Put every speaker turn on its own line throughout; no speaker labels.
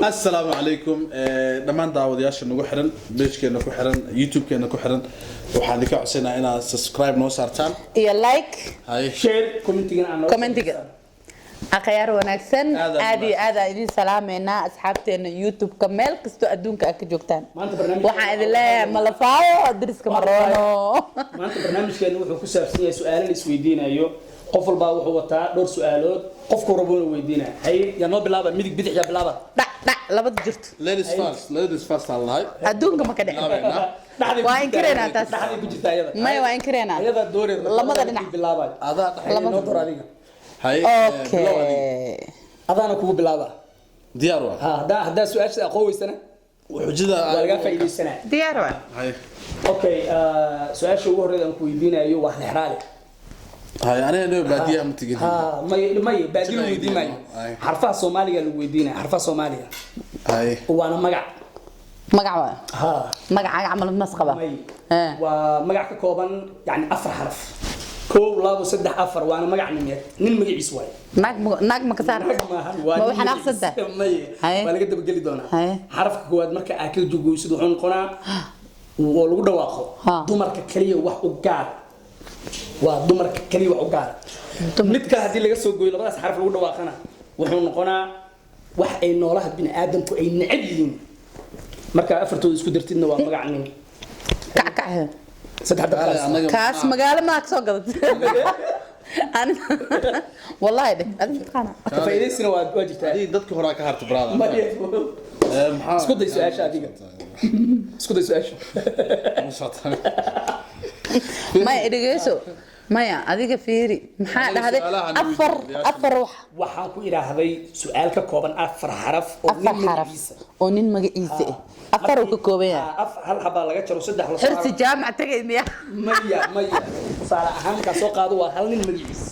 Assalaamu calaykum dhammaan daawadayaasha nagu xiran, page-keena ku xiran, YouTube-keena ku xiran, waxaan idinka codsanaa inaad subscribe noo saartaan
iyo like.
Hay.
Share, comment-igana aan nooga.
Comment-iga. Akhyaar wanaagsan.
Aad aad.
Aad iyo aad aan idin salaameynaa, asxaabteena YouTube-ka, meel kastoo adduunka aad ka joogtaan.
Maanta barnaamijka
Waxaan idin leeyahay malafaayo dariska maroono.
Maanta barnaamijkeenu wuxuu ku saabsan yahay su'aalo la isweydiinayo. Qof walbaa wuxuu wataa dhowr su'aalood, qofku rabuuna weydiinaya. Haye, yaa noo bilaaba? Midig, bidix, yaa bilaaba?
Dhac dhac, labada jirto.
Ladies first, ladies first aan lahay.
Adduunka ma ka dhicin.
Bilaabeynaa.
Dhexday ku
Waa
jirtaa.
inkireynaa taas.
Dhexday ku jirtaa iyada.
Maya, waa inkireynaa.
Ayada dooreed.
Lamada dhinac.
Bilaabayo.
Adaa dhex.
Haye, noo door adiga.
Hay, bilow adiga.
Okay.
Adaana kugu bilaaba.
Diyaar waa.
Ha, haddaa su-aasha aqoon weysana,
xujada
waa lagaa faa'iidaysanaa.
Diyaar waa.
Hay.
Okay, su-aasha ugu horreyda aan ku weydiinayo waa lexraale.
Hay, aniga noo baadiyaha ma tegin.
Ha, may baadi lagu weydiin maayo.
Ay.
Xarfaha Soomaaliga lagu weydiinaya, xarfaha Soomaaliga.
Hay.
Waana magac.
Magac waa?
Ha.
Magacaaga camal mas qaba?
May.
Eh.
Waa magac ka kooban, yani, afar xaraf: kow, labo, saddex, afar. Waana magac nimeed, nin magaciis waaye.
Naag naag ma ka saar?
Naag maahan, waa
Ma
nin
waxaan
magaciis.
aqsantaa?
May.
Haye.
Waa laga dabageli doonaa.
Haye.
Xarafka koowaad marka aad ka jogoysid wuxuu noqonaa oo lagu dhawaaqo
Ha.
dumarka kaliya wax u gaar. Waa dumarka kaliya wax u gaar. Mid kale haddii laga soo gooyo, labadaas xaraf lagu dhawaaqana, wuxuu noqonaa wax ay noolaha bini aadamku ay necab yihiin. Marka afartooda isku dartidna waa magac nin.
Kac kac.
Saddex
Kaale,
dabqaas.
anaga
Kaas magaalo maa ka soo gadat? Wallahi dheh, adiga taqaana.
Ka faa'iidaysina waa jirtaa.
Adiga dadka horaa ka harta, brother.
Maya.
Maxaa
Isku day su-aasha adiga. Isku day su-aasha.
Maya, dhegeyso, maya, adiga fiiri, maxaa
Adiga
dhahday?
su'aalaha
Afar
weydiiyo.
Afar wax.
Waxaan ku idhaahday su-aal ka kooban afar xaraf oo
Afar
nin
xaraf
magaciisa.
Oo nin magaciisa ah, afar uu ka kooban yahay.
Hal xabaa laga jaro, saddex la soo
Xirsi Jaamac tagay miya?
Maya, maya, tusaale ahaan markaa soo qaado, waa hal nin magaciis.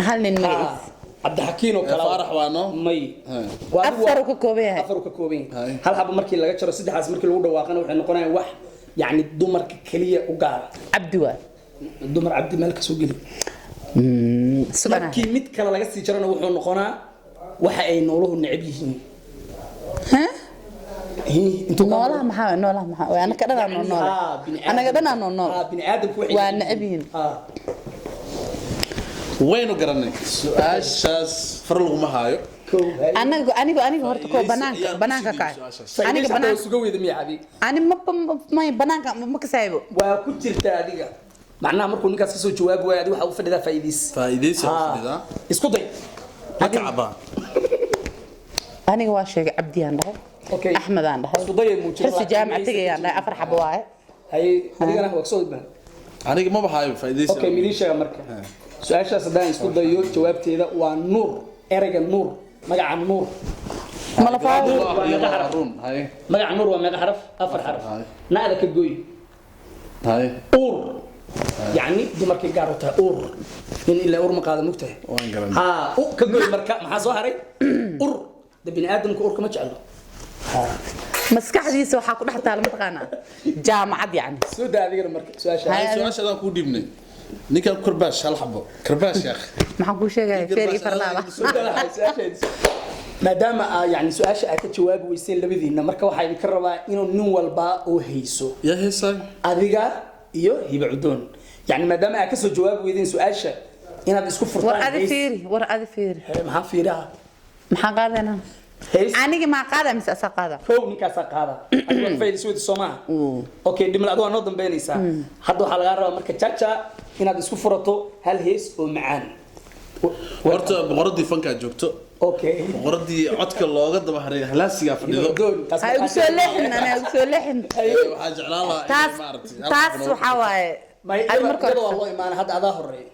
Hal nin magaciisa.
Cabdixakiin oo kale.
Faarax waa no.
May.
Hay.
Waa adigu.
Afar uu ka kooban yahay.
Afar uu ka kooban yahay.
Hay.
Hal xaba markii laga jaro, saddexdaas markii lagu dhawaaqana, waxay noqonayaan wax, yacni, dumarka keliya u gaara.
Cabdi waa.
Dumar cabdi meel kasoo geli.
Sugana.
Markii mid kale laga sii jarana, wuxuu noqonaa waxa ay nooluhu necab yihiin. Intuu ka
Noolaha maxaa waay? Noolaha maxaa waay? Anaka dhanaa noo noole.
Bini aadamka.
Anaga dhanaa noo nool.
Bini aadamku waxay
Waa necab yihiin.
Waynu garanay su-aashaas, far laguma haayo.
Kow, hay.
Anaga aniga horta koo banaanka
Ayaan
banaanka
ku
kacay.
sidii su-aashaas.
Aniga
Faa'iidaysi
banaanka
hataa suga weyda miya adiga?
Ani ma banaanka ma kasaayibo.
Waa ku jirta adiga. Macnaha markuu ninkaas kasoo jawaabi waayo, adiga waxaa u fadhidaa faa'iidaysi.
Faa'iidaysi u fadhidaa.
Isku day.
Ma kacabaa?
Aniga waa sheegay, Cabdiyaan dhahay.
Okay.
Axmed aan dhahay.
Isku day muujin.
Xirsi Jaamac tagayaan dhahay, afar xabo waaye.
Hay, adigana waa kasoo baan.
Aniga maba haayo faa'iidaysi.
Okay, midii sheega marka. Su-aashaas haddaan isku dayo jawaabteeda, waa Nuur, ereyga Nuur, magaca Nuur.
Malafaayo.
Waa meeqa xaraf?
Run, hay.
Magaca Nuur waa meeqa xaraf? Afar xaraf.
Hay.
Na'da ka gooy.
Hay.
Uur, yacni dumarkay gaar u tahay uur, nin ilaa uur ma qaada, mugtahay?
Waan garanay.
Ha, u ka gooy. Marka maxaa soo haray? Ur de bini aadamka urka ma jeclo.
Maskaxdiisa waxaa ku dhex taala, mataqaanaa, jaamacad yacni.
Soo daa adigana marka su-aasha.
Hay.
Su-aasha adaan kuu dhiibnay, ninkan karbaash hal xabo karbaash yaakh.
Maxaan kuu sheegaya, feer iyo farlaaba.
Soo daa su-aasha, maadaama aa yani su-aasha aad ka jawaabi weyseen labadiina. Marka waxaa idinka rabaa inuu nin walba oo hayso.
Yaa heesaay?
Adiga iyo Hiba Cudoon, yani maadaama aad kasoo jawaabi weydeen su-aasha, inaad isku
War
furtaan
adi
heys.
fiiri, war adi fiiri.
Maxaa fiiraha?
Maxaan qaadanaa?
Heys.
Aniga maa qaada mise asaa qaada?
Kow, ninkaasaa qaada. Adiga waad faa'iidaysa weyda, soo maaha? Okay, dhimal, adigu waa noo dambeynaysaa. Hadda waxaa lagaa rabaa marka jaja inaad isku furato hal hees oo macaan.
Horta boqoradii fankaa joogto.
Okay.
Boqoradii codka looga daba haray halaasigaa fadhido.
Cudoon, taas.
Ha igu soo leexin, ana igu soo leexin.
Waxaa jeclaan lahaa inay
Taas
maaragtay
taas waxaa waaye
May.
adi marka
Iyada waa loo imaana, hadda adaa horeeya.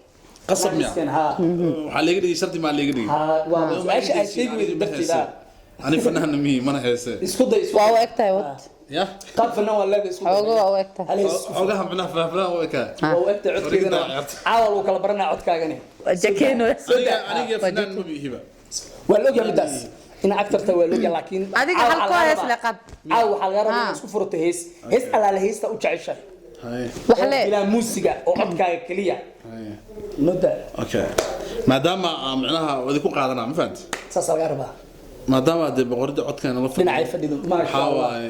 Qasab miya?
Ha.
Waxaa leega dhigay shardi, maa leega dhigay.
Ha, waa su-aasha aad sheegi weyda darteeda.
Ani fanaana mihi, mana heese.
Isku day, isku
Waa
day.
u eg tahay, wad.
Ya.
Qaab fanaan waa leedahay, isku day.
Xoogo waa u eg tahay.
Hal hees isku fur.
Xogaha macnaha faahfaahan u ekaa.
Waa u egtahay codkeedana. Caawa lagu kala baranaa codkaagani.
Jakeeno.
Aniga fanaan ma bihiba.
Waa la ogyahay midaas in actorta, waa la ogyahay, laakiin
Adiga
caawa
hal
waxaa
koo
lagaa
hees
rabaa.
le qad.
Caawa waxaa lagaa rabaa
Ha.
inaad isku furato hees, hees allaale heesta u jeceshahay.
Hay.
Wax
Oo
le
bilaa muusiga, oo codkaaga keliya noda.
Okay, maadaama aan micnaha wadi ku qaadanaa, ma fahanti?
Saasaa lagaa rabaa.
Maadaama dee boqoradda codkan la
Dhinacay fadhido, maasha
waxaa
Allah.
waaye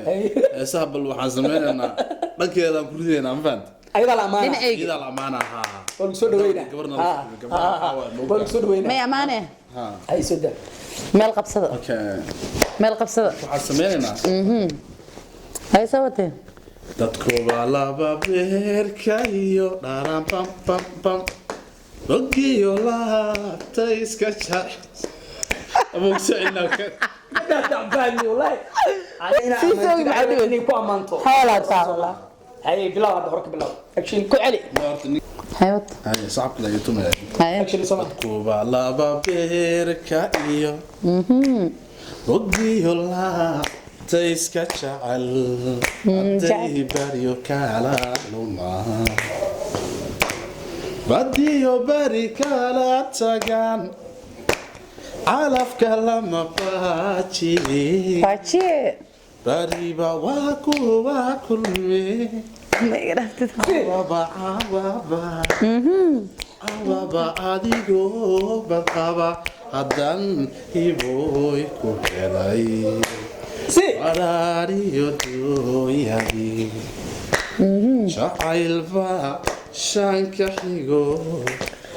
heesaha bal waxaan sameynaynaa dhankeedaan ku ridaynaa, ma fahanta?
Ayadaa la amaana.
Dhinacayga.
Iyadaa la amaana, haa.
Waa lagu soo dhaweynaa.
Gabarna la fadhido, gabadha waxaa waaye, ma
Waa lagu soo dhaweynaa.
May amaane.
Ha.
Hay, soo daa.
Meel qabsada.
Okay.
Meel qabsada.
Waxaan sameynaynaa
Hay, soo wateen.
Dadkuba laba beerka iyo dharan pam pam pam rogiyo laabta iska jar
Daa tacbaani wallahi.
Sii soogi, maxaa dhibi?
Inay ku amaanto.
Xoolaa taala.
Hay, bilow hadda, hore ka bilow. Action.
Ku celi. Hay, wad. Hay.
Action soo.
Dadkuba laba beerka iyo rogiyo laabta iska jecel hadday baryo kala lumaan badiyo bari kala tagaan calafka lama baajiye.
Faajiye.
Bariba waa kuwa kulme.
Ma iga dhaaftid.
Cawaba, cawaba, cawaba, adigoo badqaba haddan hiboy ku helay.
Si.
Waraariyo dooyadii jacaylba shanka xigo.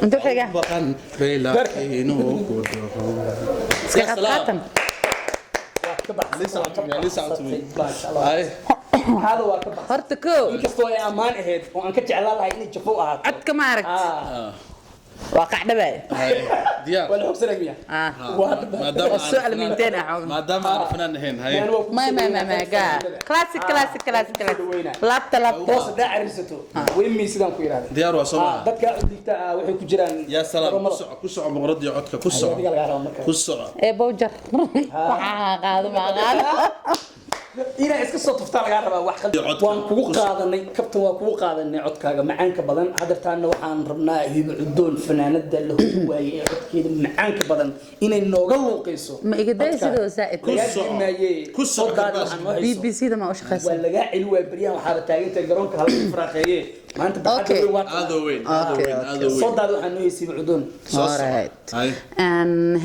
Intuu xiga?
Baqan bayla inuu ku dhaco.
Iska qaadqaatan.
Waa ka baxsatay.
Lisa cutumi.
Maasha Allah.
Ay.
Hada waa ka baxsatay.
Horta koo.
Inkastoo ay ammaan ahayd oo aan ka jeclaan lahay inay jafo ahaato.
Codka ma aragt.
Ah,
Waa qacdhabaay.
Ay, diyaar.
Waa la hogsanay miya?
Ah.
Waa
maadaama
Oo soo almiinteen ah xoogan.
Maadaama aan fanaan ahayn, hay.
Ma ma ma ma gaa. Classic, classic, classic, classic. Laabta, laabta.
Boos hadaa cariirsato way mi sidaan ku yidhahda.
Diyaar waa soo
Ah,
maha.
Dadka digta ah waxay ku jiraan
Yaa salaam, ku
garoomada.
soco, ku soco, boqoradii codka, ku soco.
Adiga lagaa rabaa marka.
Ku soco.
Ee bowjar. Waxaa qaado ma qaado.
Inaa iska soo tuftaa lagaa rabaa wax qaldan.
Codka.
Waan kugu qaadanay kabtan, waa kugu qaadanay codkaaga macaanka badan. Hadartaana waxaan rabnaa Hibo Cudoon, fanaanada la hubi waayey ee codkeeda macaanka badan, inay nooga luuqayso.
Ma iga day sidoo zaa'id.
Ku
Lagaa
soco.
dimaayey.
Ku soco,
Sodaadi
karbaas.
waxaan noo hayso.
BBC da ma u shaqeysan.
Waa lagaa celi waay baryahan, waxaaba taagantahay garoonka halka faraaqeeye maanta baxadda
Okay.
weyn waa
Aadoo weyn, aadoo weyn, aadoo weyn.
Sodaadi waxaan noo haysay Hibo Cudoon.
Soo soco.
Alright.
Hay.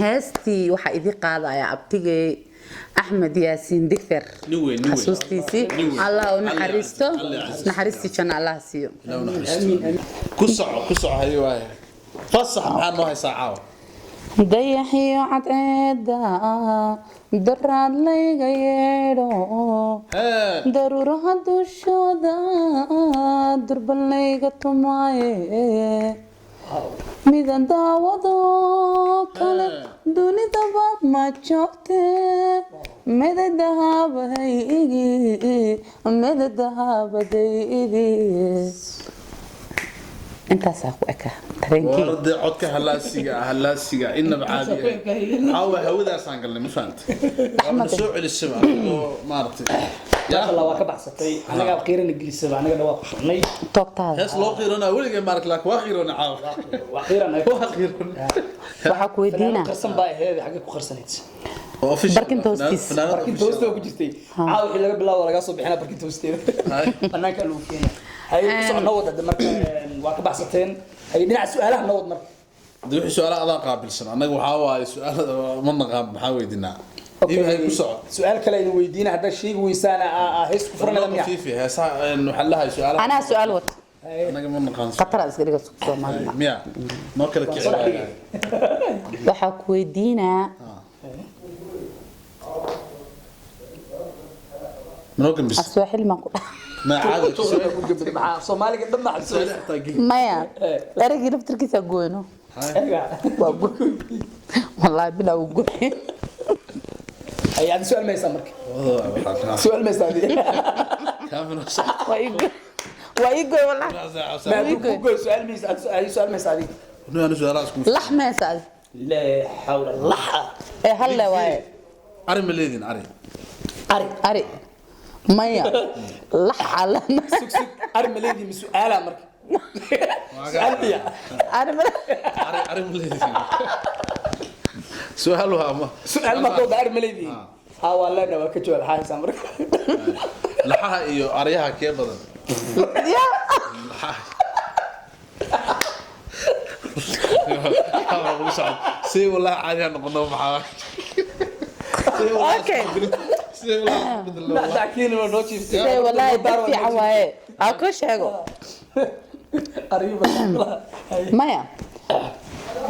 Heestii waxaa idii qaadaya abtigay Axmed Yaasiin Digfer.
Nin weyn, nin weyn.
Xasuustiisii.
Nin weyn.
Allah u naxariisto.
Alle casiisto.
Naxariistii janno Allah siiyo.
Ilaahu naxariisto.
Amiin, amiin.
Ku soco, ku soco, hay waaye. Fasax, maxaa noo haysaa caawa?
Dayaxiyo cadceeda daraad layga yeedho.
Hee.
Daruuraha dushooda durban layga tumaaye. Midan daawado kale dunidaba ma joogte, mida dahaabadaygi, mida dahaabadaydi. Intaasaa ku eka tareenkii.
Warde codka halaasiga ah, halaasiga inaba caadi ahayn. Caawa hawadaasaan galnay, ma fahantay? Waana soo celisaba oo maaragtay.
Maasha Allah, waa ka baxsatay. Anagaa qiirana gelisaba, anaga dhawaa ku shubnay.
Toogtaada.
Hees loo qiiroonaa weligay maarag, laakiin waa qiiroona caawa.
Waa qiirana.
Waa qiiroona.
Waxaa ku weydiinaa.
Qarsan baa aheed, xagee ku qarsanayd?
Oo official.
Barkinta hoostiis.
Fanaanad
Barkinta
official.
hoosteeda ku jirtay. Caawa wixii laga bilaabo waa lagaa soo bixinaa barkinta hoosteeda.
Hay.
Banaanka lagu keenaa. Hay, ku soco, noo wad hadda marka. Waa ka baxsateen. Hay, dhinaca su'aalaha noo wad marka.
Dee wixii su'aalaha adaa qaabilsan, annaga waxaa waaye su'aalada ma naqaan, maxaa weydiinaa? Iib, hay, ku soco.
Su'aal kale idin weydiina, haddaad sheegi weysaana hees ku furanada miya?
Fiifi heesaha waxaa lahay su'aalaha.
Anaa su-aal wata.
Annaga ma naqaan.
Khatara iska dhiga Soomaaliya.
Miya noo kala kici
Soo dhex
waaya.
dhigay.
Waxaa ku weydiinaa.
Manoo gambis.
Aswaaxil maan ku dhaha.
Ma caadi.
Ku gabadhay, maxaa Soomaaliga dhan ma xasuusta?
Xitaa geli.
Maya, ereygii laftirkiisa goyno. Waa goy wallaahi, bilaa wuu goy.
Hay, adi su'aal ma haysaa marka? Su'aal ma haysaa adi?
Waa ii goy, waa ii goy wallaahi.
Ma hadduu ku goy su'aal ma haysaa adi? Su'aal ma haysaa adiga?
Lax ma haysa adi?
Laa xawla, laxa.
Ee halle waaye.
Ari ma leedin, ari?
Ari.
Ari maya, lax alana.
Sug, sug, ari ma leedihi? Ma su'aalaa marka? Su'aal miya?
Ari ma
Ari, ari ma leedin? Su'aal waa ama
Su'aal ma kooda ari ma leedihi? Haa, waa leenahay, waa ka jawaab. Maxaa haysaa marka?
Laxaha iyo aryaha kee badan?
Ya.
Laxaha si wallahi caadi ha noqono, maxaa
Okay.
Sidee walaa isku bedelo?
Laakiin waa noo jiiftay.
Say wallahi dad fiican waaye aa ku sheego.
Arriba.
Maya,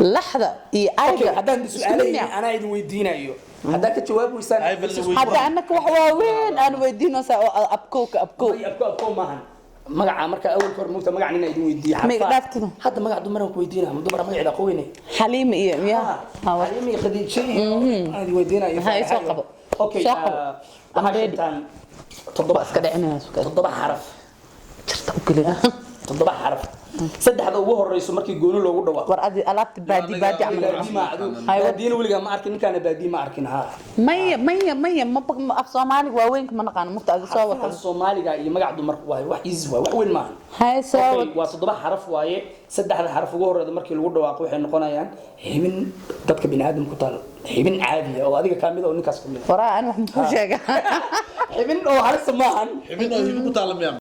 laxda iyo
Okay,
ariga
haddaan
isku mid
su'aalayn
miya?
anaa idin weydiinayo. Haddaa ka jawaab weysaan.
Ay, bal weydii.
Hadda annaka wax waaweyn aan weydiinaysaa oo abkowka abkow.
Ay, abko abko maahan. Magaca marka awalka hore mugta magac nina idin weydiiya.
Magac dhaaftida.
Hadda magac dumaran ku weydiinaya, ma dumara magaceeda qoweyne.
Xaliima iyo miya? Ha,
Xaliima iyo Khadiija iyo aan idin weydiinayo.
Ha, soo qabo.
Okay,
Soo qabo.
waxaa
I'm ready.
sheegtaan toddoba
iska dhicinayna suka
toddoba xaraf.
Jirta u gelina.
Toddoba xaraf. Saddexda ugu horeyso markii gooni loogu dhawaaqo.
War adi alaabta baadi baadi camal.
Baadi ma adu.
Hay,
Baadiyana weligaa ma arkin, ninkaana baadiye ma arkin ha.
Maya, maya, maya, ma af Soomaaliga waaweynka ma naqaano mugta adi soo wata.
Xarfaha Soomaaliga iyo magac dumar waaye, wax easy waaye, wax weyn maahan.
Hay, soo
Okay,
wad.
waa toddoba xaraf waaye. Saddexda xaraf ugu horreeda markii lagu dhawaaqo waxay noqonayaan xibin dadka bini'aadamku taal, xibin caadi ah oo adiga kaa mid ah oo ninkaas ka mid ah.
Waraa ani wax muxuu sheega?
Xibin oo halisa maahan.
Xibin oo hilib ku taala miyaa?